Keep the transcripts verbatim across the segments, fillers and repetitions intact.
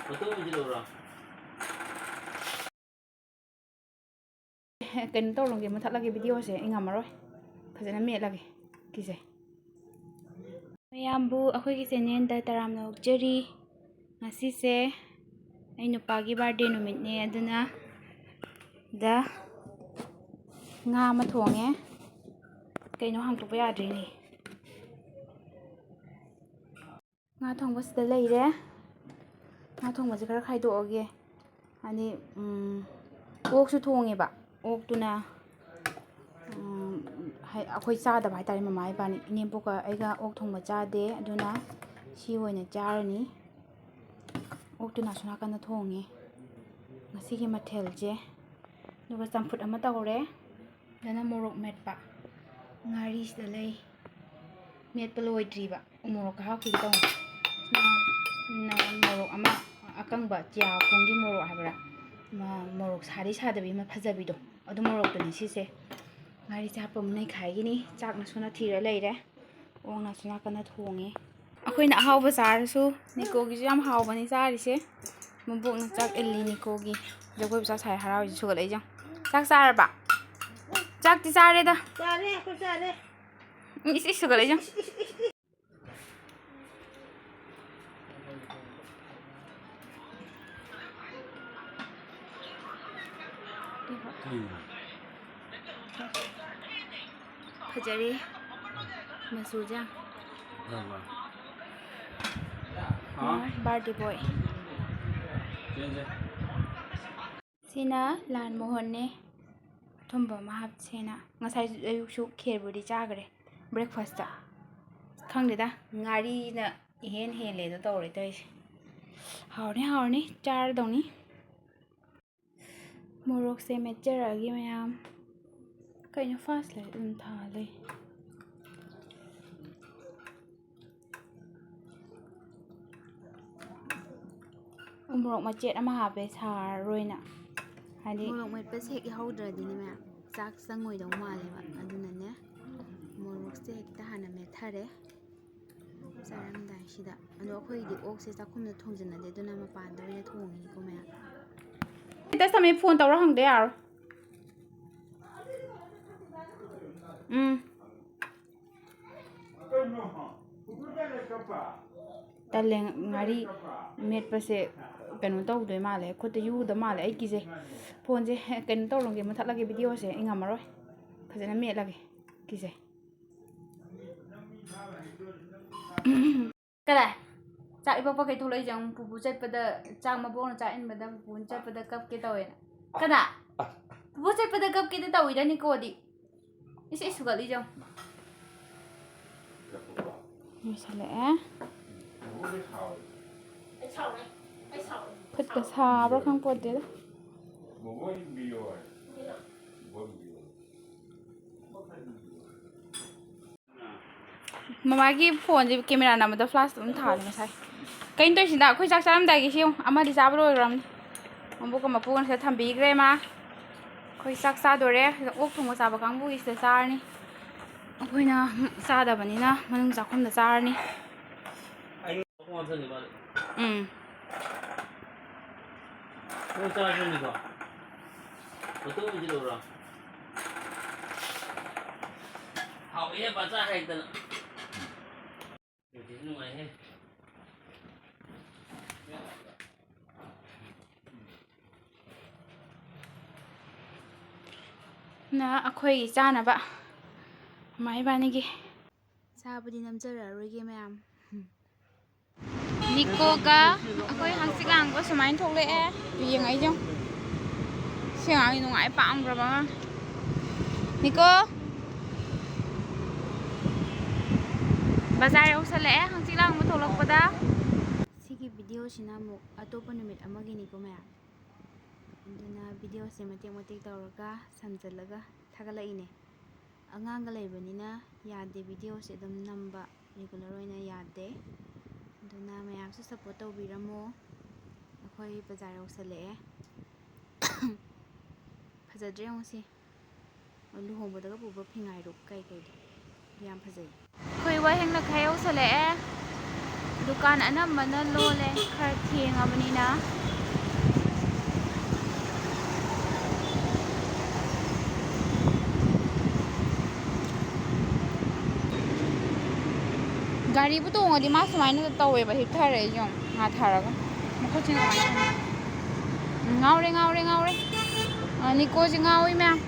Photo ꯑꯃꯗꯤ ꯂꯧꯔꯣ꯫ ꯀꯩꯅꯣ ꯇꯧꯔꯝꯒꯦ, ꯃꯨꯊꯠꯂꯒꯦ ꯚꯤꯗꯤꯑꯣꯁꯦ, ꯑꯩ ꯉꯝꯃꯔꯣꯏ꯫ ꯐꯖꯅ ꯃꯦꯠꯂꯒꯦ꯫ ꯀꯤꯖꯩ꯫ ꯃꯌꯥꯝꯕꯨ ꯑꯩꯈꯣꯏꯒꯤ ꯆꯦꯅꯦꯜꯗ ꯇꯔꯥꯝꯅ ꯑꯣꯛꯆꯔꯤ꯫ ꯉꯁꯤꯁꯦ ꯑꯩ ꯅꯨꯄꯥꯒꯤ ꯕꯥꯔꯗꯦ ꯅꯨꯃꯤꯠꯅꯦ, ꯑꯗꯨꯅ ꯗ ꯉꯥ ꯑꯃ ꯊꯣꯡꯉꯦ꯫ ꯀꯩꯅꯣ ꯍꯥꯡꯇꯣꯛꯄ ꯌꯥꯗ꯭ꯔꯤꯅꯦ꯫ ꯉꯥ ꯊꯣꯡꯕꯁꯤꯗ ꯂꯩꯔꯦ꯫ ꯉꯥ ꯊꯣꯡꯕꯁꯦ ꯈꯔ ꯈꯥꯏꯗꯣꯛꯑꯒꯦ꯫ ꯍꯥꯏꯗꯤ, ꯎꯝ, ꯑꯣꯛꯁꯨ ꯊꯣꯡꯉꯦꯕ꯫ ꯑꯣꯛꯇꯨꯅ, ꯎꯝ, ꯍꯥꯏ-, ꯑꯩꯈꯣꯏ ꯆꯥꯗꯕ ꯍꯥꯏꯇꯥꯔꯦ, ꯃꯃꯥ ꯏꯕꯥꯅꯤ, ꯏꯅꯦꯝꯄꯣꯛꯀ ꯑꯩꯒ ꯑꯣꯛ ꯊꯣꯡꯕ ꯆꯥꯗꯦ, ꯑꯗꯨꯅ ꯁꯤ ꯑꯣꯏꯅ ꯆꯥꯔꯅꯤ꯫ ꯑꯣꯛꯇꯨꯅ ꯑꯁꯣꯝ ꯅꯥꯀꯟꯗ ꯊꯣꯡꯉꯦ ꯉꯁꯤꯒꯤ ꯃꯊꯦꯜꯁꯦ꯫ ꯑꯗꯨꯒ ꯆꯝꯐꯨꯠ ꯑꯃ ꯇꯧꯔꯦ꯫ ꯑꯗꯨꯅ ꯃꯣꯔꯣꯛ ꯃꯦꯠꯄ ꯉꯥꯔꯤꯁꯤꯗ ꯂꯩ꯫ ꯃꯦꯠꯄ ꯂꯣꯏꯗ꯭ꯔꯤꯕ꯫ ꯎ ꯃꯣꯔꯣꯛꯀ ꯍꯥꯞꯈꯤꯒꯦ ꯇꯧꯅꯤ꯫ ꯁꯤꯅ ꯃꯣꯔꯣꯛ ꯑꯃ ꯑꯀꯪꯕ, ꯆꯤꯌꯥ ꯈꯣꯡꯒꯤ ꯃꯣꯔꯣꯛ ꯍꯥꯏꯕ꯭ꯔꯥ? ꯃ-, ꯃꯣꯔꯣꯛ ꯁꯥꯗꯤ ꯁꯥꯗꯕꯤ ꯑꯃ ꯐꯖꯕꯤꯗꯣ, ꯑꯗꯨ ꯃꯣꯔꯣꯛꯇꯨꯅꯤ ꯁꯤꯁꯦ꯫ ꯉꯥꯔꯤꯁꯦ ꯍꯥꯞꯄ ꯑꯃꯨꯛ ꯅꯩꯈꯥꯏꯒꯤꯅꯤ꯫ ꯆꯥꯛꯅ ꯁꯣꯝꯗ ꯊꯤꯔ ꯂꯩꯔꯦ꯫ ꯑꯣꯛꯅ ꯑꯁꯣꯝ ꯅꯥꯀꯟꯗ ꯊꯣꯡꯉꯦ꯫ ꯑꯩꯈꯣꯏꯅ ꯑꯍꯥꯎꯕ ꯆꯥꯔꯁꯨ ꯅꯤꯀꯣꯒꯤꯁꯨ ꯌꯥꯝ ꯍꯥꯎꯕꯅꯤ ꯆꯥꯔꯤꯁꯦ꯫ ꯃꯕꯣꯛꯅ ꯆꯥꯛ ꯏꯜꯂꯤ ꯅꯤꯀꯣꯒꯤ꯫ ꯖꯒꯣꯏ ꯄꯩꯁꯥ ꯁꯥꯏ ꯍꯔꯥꯎꯔꯤꯁꯦ ꯁꯨꯒꯠꯂꯛꯏꯁꯦ ꯌꯦꯡꯉꯨ꯫ ꯆꯥꯛ ꯆꯥꯔꯕ? ꯆꯥꯛꯇꯤ ꯆꯥꯔꯦꯗ꯫ ꯆꯥꯔꯦ, ꯑꯩꯈꯣꯏ ꯆꯥꯔꯦ꯫ ꯏꯁ, ꯏꯁ, ꯁꯨꯒꯠꯂꯛꯏꯁꯦ ꯌꯦꯡꯉꯨ꯫ ꯐꯖꯔꯦ ꯃꯆꯨꯁꯦ ꯌꯥꯝ꯫ ꯐꯖꯕ꯭ꯔꯥ? ꯍꯥ? ꯕꯥꯔꯗꯦ ꯕꯣꯏ꯫ ꯆꯦꯟꯁꯦ꯫ ꯁꯤꯅ ꯂꯥꯜ ꯃꯣꯍꯣꯟꯅꯦ, ꯑꯊꯨꯝꯕ ꯑꯃ ꯍꯥꯞꯁꯦꯅ꯫ ꯉꯁꯥꯏ ꯑꯌꯨꯛꯁꯨ ꯈꯦꯔꯕꯨꯗꯤ ꯆꯥꯈ꯭ꯔꯦ ꯕ꯭ꯔꯦꯛꯐꯥꯁꯇ꯫ ꯈꯪꯗꯦꯗ, ꯉꯥꯔꯤꯅ ꯏꯍꯦꯟ ꯍꯦꯜꯂꯦꯗꯣ ꯇꯧꯔꯦ ꯇꯧꯔꯤꯁꯦ꯫ ꯍꯥꯎꯔꯅꯤ, ꯍꯥꯎꯔꯅꯤ, ꯆꯥꯔꯗꯧꯅꯤ꯫ ꯃꯣꯔꯣꯛꯁꯦ ꯃꯦꯠꯆꯔꯛꯑꯒꯦ ꯃꯌꯥꯝ꯫ ꯀꯩꯅꯣ ꯐꯥꯁ ꯂꯥꯏꯠ ꯑꯗꯨꯝ ꯊꯥꯜꯂꯦ? ꯎꯃꯣꯔꯣꯛ ꯃꯆꯦꯠ ꯑꯃ ꯍꯥꯞꯄꯦ, ꯁꯥꯔꯔꯣꯏꯅ꯫ ꯍꯥꯏꯗꯤ ꯃꯣꯔꯣꯛ ꯃꯦꯠꯄꯁꯦ ꯍꯦꯛ ꯌꯥꯎꯍꯧꯗ꯭ꯔꯗꯤꯅꯦ ꯃꯌꯥꯝ, ꯆꯥꯛ ꯆꯪꯉꯣꯏꯗꯧ ꯃꯥꯜꯂꯦꯕ꯫ ꯑꯗꯨꯅꯅꯦ, ꯃꯣꯔꯣꯛꯁꯦ ꯍꯦꯛꯇ ꯍꯥꯟꯅ ꯃꯦꯠꯊꯔꯦ꯫ ꯆꯥꯔꯝꯗꯥꯏꯁꯤꯗ꯫ ꯑꯗꯣ ꯑꯩꯈꯣꯏꯒꯤꯗꯤ ꯑꯣꯛꯁꯦ ꯆꯥꯛꯈꯨꯝꯗ ꯊꯣꯡꯖꯤꯟꯅꯗꯦ, ꯑꯗꯨꯅ ꯃꯄꯥꯟꯗ ꯑꯣꯏꯅ ꯊꯣꯡꯉꯤꯅꯤꯀꯣ ꯃꯌꯥꯝ꯫ ꯇꯁ ꯊꯝꯃꯦ, ꯐꯣꯟ ꯇꯧꯔ ꯍꯪꯗ ꯌꯥꯔꯣꯏ꯫ ꯎꯝ꯫ ꯇꯜꯂꯦ, ꯉꯥꯔꯤ ꯃꯦꯠꯄꯁꯦ ꯀꯩꯅꯣ ꯇꯧꯗꯣꯏ ꯃꯥꯜꯂꯦ, ꯈꯨꯠꯇ ꯌꯨꯗ ꯃꯥꯜꯂꯦ꯫ ꯑꯩ ꯀꯤꯖꯩ꯫ ꯐꯣꯟꯁꯦ ꯀꯩꯅꯣ ꯇꯧꯔꯝꯒꯦ, ꯃꯨꯊꯠꯂꯒꯦ, ꯚꯤꯗꯤꯑꯣꯁꯦ ꯑꯩ ꯉꯝꯃꯔꯣꯏ꯫ ꯐꯖꯅ ꯃꯦꯠꯂꯒꯦ꯫ ꯀꯤꯖꯩ꯫ ꯀꯗꯥꯏ? ꯆꯥꯛ ꯏꯄꯛ ꯄꯛꯀꯩ ꯊꯣꯛꯂꯛꯏꯁꯦ ꯑꯃꯨꯛ ꯄꯨꯄꯨ ꯆꯠꯄꯗ, ꯆꯥꯛ ꯃꯕꯣꯛꯅ ꯆꯥꯛ ꯏꯟꯕꯗ ꯄꯨꯄꯨꯅ ꯆꯠꯄꯗ ꯀꯞꯀꯦ ꯇꯧꯋꯦꯅ꯫ ꯀꯅꯥ? ꯄꯨꯄꯨ ꯆꯠꯄꯗ ꯀꯞꯀꯦꯗꯤ ꯇꯧꯋꯤꯗ ꯅꯤꯀꯣꯗꯤ꯫ ꯏꯁ, ꯏꯁ, ꯁꯨꯒꯠꯂꯤꯁꯦ ꯌꯦꯡꯉꯨ꯫ ꯂꯣꯏꯁꯜꯂꯛꯑꯦ꯫ ꯈꯨꯠꯀ ꯁꯥꯕ꯭ꯔꯥ ꯈꯪꯄꯣꯠꯇꯦꯗ꯫ ꯃꯃꯥꯒꯤ ꯐꯣꯟꯁꯦ ꯀꯦꯃꯦꯔꯥ ꯅꯝꯕꯗ ꯐ꯭ꯂꯥꯁ ꯑꯗꯨꯝ ꯊꯥꯜꯂꯦ ꯉꯁꯥꯏ꯫ ꯀꯩꯅꯣ ꯇꯧꯔꯤꯁꯤꯅ ꯑꯩꯈꯣꯏ ꯆꯥꯛ ꯆꯥꯔꯝꯗꯥꯏꯒꯤ ꯁꯤ ꯌꯦꯡꯉꯨ, ꯑꯃꯗꯤ ꯆꯥꯕ ꯂꯣꯏꯈ꯭ꯔꯕꯅꯤ꯫ ꯃꯕꯣꯛꯀ ꯃꯄꯨꯒꯅ ꯁꯤꯗ ꯊꯝꯕꯤꯈ꯭ꯔꯦ ꯃꯥ꯫ ꯑꯩꯈꯣꯏ ꯆꯥꯛ ꯆꯥꯗꯣꯔꯦ꯫ ꯑꯣꯛ ꯊꯣꯡꯕ ꯆꯥꯕ ꯀꯥꯡꯕꯨꯒꯤ ꯁꯤꯗ ꯆꯥꯔꯅꯤ꯫ ꯑꯩꯈꯣꯏꯅ ꯆꯥꯗꯕꯅꯤꯅ ꯃꯅꯨꯡ ꯆꯥꯛꯈꯨꯝꯗ ꯆꯥꯔꯅꯤ꯫ ꯎꯝ꯫ ꯅꯪ ꯆꯥꯔꯁꯤꯅꯤꯀꯣ꯫ ꯐꯣꯇꯣ ꯑꯃꯁꯨ ꯂꯧꯔꯣ꯫ ꯍꯥꯎꯏꯍꯦ, ꯕꯥꯆꯥ ꯍꯦꯛꯇꯅ꯫ ꯅꯨꯡꯉꯥꯏꯍꯦ꯫ ꯅ ꯑꯩꯈꯣꯏꯒꯤ ꯆꯥꯅꯕ ꯃꯃꯥ ꯏꯕꯥꯅꯤꯒꯤ ꯆꯥꯕꯗꯤ ꯅꯝꯖꯔꯛꯑꯔꯣꯏꯒꯦ ꯃꯌꯥꯝ꯫ ꯅꯤꯀꯣꯒ ꯑꯩꯈꯣꯏ ꯍꯪꯆꯤꯠ ꯂꯥꯡꯕ ꯁꯨꯃꯥꯏꯅ ꯊꯣꯛꯂꯛꯑꯦ꯫ ꯌꯦꯡꯉꯛꯏꯁꯦ ꯌꯦꯡꯉꯨ꯫ ꯁꯤ ꯑꯉꯥꯡꯁꯤ ꯅꯨꯡꯉꯥꯏ ꯄꯥꯝꯈ꯭ꯔꯕ ꯑꯉꯥꯡ꯫ ꯅꯤꯀꯣ! ꯕꯖꯥꯔ ꯌꯧꯁꯜꯂꯛꯑꯦ ꯍꯪꯆꯤꯠ ꯂꯥꯡꯕ ꯊꯣꯛꯂꯛꯄꯗ꯫ ꯁꯤꯒꯤ ꯚꯤꯗꯤꯑꯣꯁꯤꯅ ꯑꯃꯨꯛ ꯑꯇꯣꯞꯄ ꯅꯨꯃꯤꯠ ꯑꯃꯒꯤꯅꯤꯀꯣ ꯃꯌꯥꯝ꯫ ꯑꯗꯨꯅ ꯚꯤꯗꯤꯑꯣꯁꯦ ꯃꯇꯦꯛ ꯃꯇꯦꯛ ꯇꯧꯔꯒ ꯁꯝꯖꯜꯂꯒ ꯊꯥꯒꯠꯂꯛꯏꯅꯦ꯫ ꯑꯉꯥꯡꯒ ꯂꯩꯕꯅꯤꯅ ꯌꯥꯗꯦ, ꯚꯤꯗꯤꯑꯣꯁꯦ ꯑꯗꯨꯝ ꯅꯝꯕ ꯔꯤꯒꯨꯂꯔ ꯑꯣꯏꯅ ꯌꯥꯗꯦ꯫ ꯑꯗꯨꯅ ꯃꯌꯥꯝꯁꯨ ꯁꯞꯄꯣꯔꯠ ꯇꯧꯕꯤꯔꯝꯃꯣ꯫ ꯑꯩꯈꯣꯏ ꯕꯖꯥꯔ ꯌꯧꯁꯜꯂꯛꯑꯦ꯫ ꯐꯖꯗ꯭ꯔꯦ ꯌꯦꯡꯉꯨ ꯁꯤ꯫ ꯂꯨꯍꯣꯡꯕꯗꯒ ꯄꯨꯕ ꯐꯤꯉꯥꯏꯔꯨꯛ ꯀꯩꯀꯩꯗꯣ꯫ ꯑꯗꯨ ꯌꯥꯝ ꯐꯖꯩ꯫ ꯑꯩꯈꯣꯏ ꯋꯥꯍꯦꯡ ꯂꯩꯈꯥꯏ ꯌꯧꯁꯜꯂꯛꯑꯦ꯫ ꯗꯨꯀꯥꯟ ꯑꯅꯝꯕꯅ ꯂꯣꯜꯂꯦ, ꯈꯔ ꯊꯦꯡꯉꯕꯅꯤꯅ꯫ ꯒꯥꯔꯤꯕꯨ ꯇꯣꯡꯉꯗꯤ ꯃꯥ ꯁꯨꯃꯥꯏꯅ ꯇꯧꯋꯦꯕ, ꯍꯤꯞꯊꯔꯦ ꯌꯦꯡꯉꯣ, ꯉꯥ ꯊꯥꯔꯒ꯫ ꯃꯈꯨꯠꯁꯤꯅ ꯀꯃꯥꯏꯅ ꯇꯧꯔꯤꯅꯣ? ꯎꯝ, ꯉꯥꯎꯔꯦ, ꯉꯥꯎꯔꯦ, ꯉꯥꯎꯔꯦ꯫ ꯑ, ꯅꯤꯀꯣꯁꯦ ꯉꯥꯎꯋꯤ ꯃꯌꯥꯝ꯫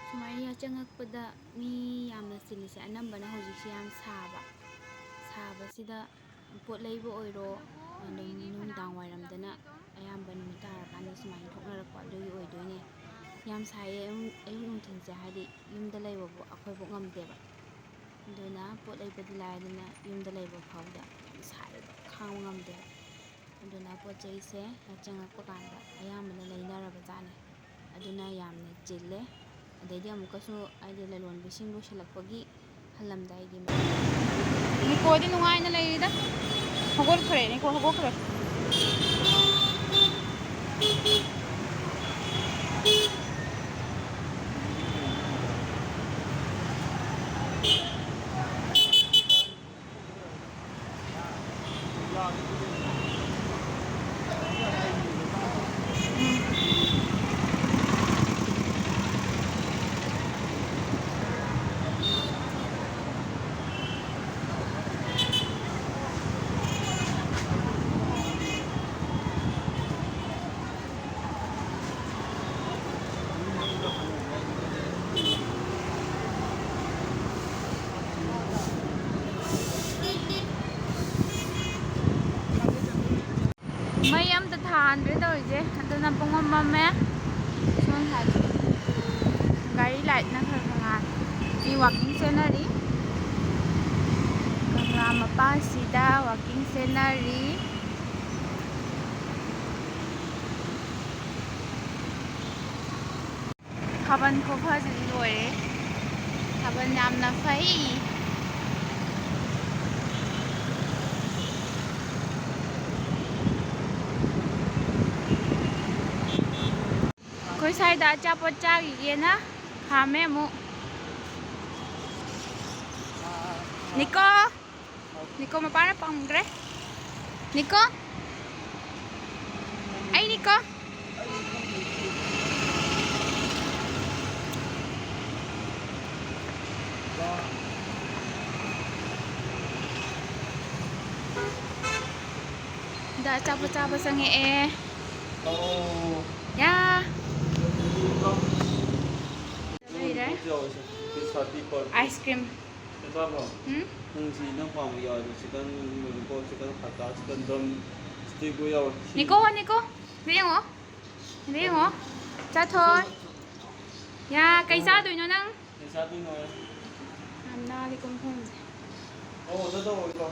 ꯁꯨꯃꯥꯏꯅ ꯆꯪꯉꯛꯄꯗ ꯃꯤ ꯌꯥꯝꯅ ꯆꯤꯜꯂꯤꯁꯦ ꯑꯅꯝꯕꯅ ꯍꯧꯖꯤꯛꯁꯦ ꯌꯥꯝ ꯁꯥꯕ꯫ ꯁꯥꯕꯁꯤꯗ ꯄꯣꯠ ꯂꯩꯕ ꯑꯣꯏꯔꯣ, ꯑꯗꯨꯝ ꯅꯨꯡꯗꯥꯡ ꯋꯥꯏꯔꯝꯗꯅ ꯑꯌꯥꯝꯕ ꯅꯨꯃꯤꯠ ꯇꯥꯔꯀꯥꯟꯗ ꯁꯨꯃꯥꯏꯅ ꯊꯣꯛꯅꯔꯛꯄ ꯑꯗꯨꯒꯤ ꯑꯣꯏꯗꯣꯏꯅꯦ꯫ ꯌꯥꯝ ꯁꯥꯏꯌꯦ ꯑꯌꯨꯛ, ꯑꯌꯨꯛ ꯅꯨꯡꯊꯤꯜꯁꯦ, ꯍꯥꯏꯗꯤ ꯌꯨꯝꯗ ꯂꯩꯕꯕꯨ ꯑꯩꯈꯣꯏꯕꯨ ꯉꯝꯗꯦꯕ꯫ ꯑꯗꯨꯅ ꯄꯣꯠ ꯂꯩꯕꯗꯤ ꯂꯥꯏꯗꯅ ꯌꯨꯝꯗ ꯂꯩꯕ ꯐꯥꯎꯗ ꯌꯥꯝ ꯁꯥꯏꯌꯦꯕ, ꯈꯥꯡꯕ ꯉꯝꯗꯦꯕ꯫ ꯑꯗꯨꯅ ꯄꯣꯠ ꯆꯩꯁꯦ ꯆꯪꯉꯛꯄ ꯀꯥꯟꯗ ꯑꯌꯥꯝꯕꯅ ꯂꯩꯅꯔꯕ ꯖꯥꯠꯅꯦ꯫ ꯑꯗꯨꯅ ꯌꯥꯝꯅ ꯆꯤꯜꯂꯦ꯫ ꯑꯗꯩꯗꯤ ꯑꯃꯨꯛꯀꯁꯨ ꯍꯥꯏꯗꯤ ꯂꯂꯣꯟꯕꯤꯁꯤꯡ ꯂꯣꯏꯁꯤꯜꯂꯛꯄꯒꯤ ꯍꯜꯂꯝꯗꯥꯏꯒꯤ ꯃꯇꯝ꯫ ꯅꯤꯀꯣꯗꯤ ꯅꯨꯡꯉꯥꯏꯅ ꯂꯩꯔꯤꯗ꯫ ꯍꯧꯒꯠꯈ꯭ꯔꯦ, ꯅꯤꯀꯣ ꯍꯧꯒꯠꯈ꯭ꯔꯦ꯫ ꯃꯩ ꯑꯝꯇ ꯊꯥꯟꯗ꯭ꯔꯦ ꯇꯧꯔꯤꯁꯦ, ꯑꯗꯨꯅ ꯄꯨꯡꯃꯝ ꯃꯝꯃꯦ꯫ ꯁꯣꯝ ꯁꯥꯏꯗ ꯒꯥꯔꯤ ꯂꯥꯏꯠꯅ ꯈꯔ ꯈꯔ ꯉꯥꯜꯂꯤ꯫ ꯃꯤ ꯋꯥꯛꯀꯤꯡ ꯆꯦꯟꯅꯔꯤ, ꯀꯪꯂꯥ ꯃꯄꯥꯟꯁꯤꯗ ꯋꯥꯛꯀꯤꯡ ꯆꯦꯟꯅꯔꯤ꯫ ꯊꯥꯕꯜ ꯈꯨꯐꯁꯤꯗꯤ ꯂꯣꯏꯔꯦ꯫ ꯊꯥꯕꯜ ꯌꯥꯝꯅ ꯐꯩ꯫ ꯑꯩꯈꯣꯏ ꯁ꯭ꯋꯥꯏꯗ ꯑꯆꯥꯄꯣꯠ ꯆꯥꯈꯤꯒꯦꯅ ꯈꯥꯝꯃꯦ ꯑꯃꯨꯛ꯫ ꯅꯤꯀꯣ, ꯅꯤꯀꯣ ꯃꯄꯥꯅ ꯄꯝꯈ꯭ꯔꯦ꯫ ꯅꯤꯀꯣ, ꯑꯩ ꯅꯤꯀꯣ꯫ ꯗ ꯑꯆꯥꯄꯣꯠ ꯆꯥꯕ ꯆꯪꯉꯛꯑꯦ꯫ ꯑꯣ꯫ ꯌꯥ꯫ ꯂꯣꯏꯔꯦ꯫ Piece thirty per. Ice cream. ꯆꯥꯕ꯭ꯔꯣ? ꯎꯝ? ꯅꯪ ꯁꯤ ꯅꯪ ꯄꯥꯝꯕ ꯌꯥꯎꯋꯦ꯫ ꯆꯤꯀꯟ ꯂꯣꯂꯤꯄꯣꯞ, ꯆꯤꯀꯟ ꯐꯇꯥ, ꯆꯤꯀꯟ ꯗꯝ, ꯁ꯭ꯇꯤꯛ ꯂꯣꯏ ꯌꯥꯎꯔꯦ꯫ ꯁꯤ ꯅꯤꯀꯣ, ꯅꯤꯀꯣ꯫ ꯁꯤꯗ ꯌꯦꯡꯉꯣ꯫ ꯁꯤꯗ ꯌꯦꯡꯉꯣ꯫ ꯆꯥꯊꯣꯏ꯫ ꯌꯥ, ꯀꯩ ꯆꯥꯗꯣꯏꯅꯣ ꯅꯪ? ꯀꯩ ꯆꯥꯗꯣꯏꯅꯣ? ꯌꯥꯝ ꯅꯥꯜꯂꯤ ꯀꯣꯟꯐꯝꯁꯦ꯫ ꯑꯣ, ꯑꯣꯔꯗꯔ ꯇꯧꯔꯒꯦꯀꯣ꯫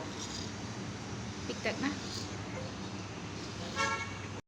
ꯄꯤꯛꯇꯛꯅ꯫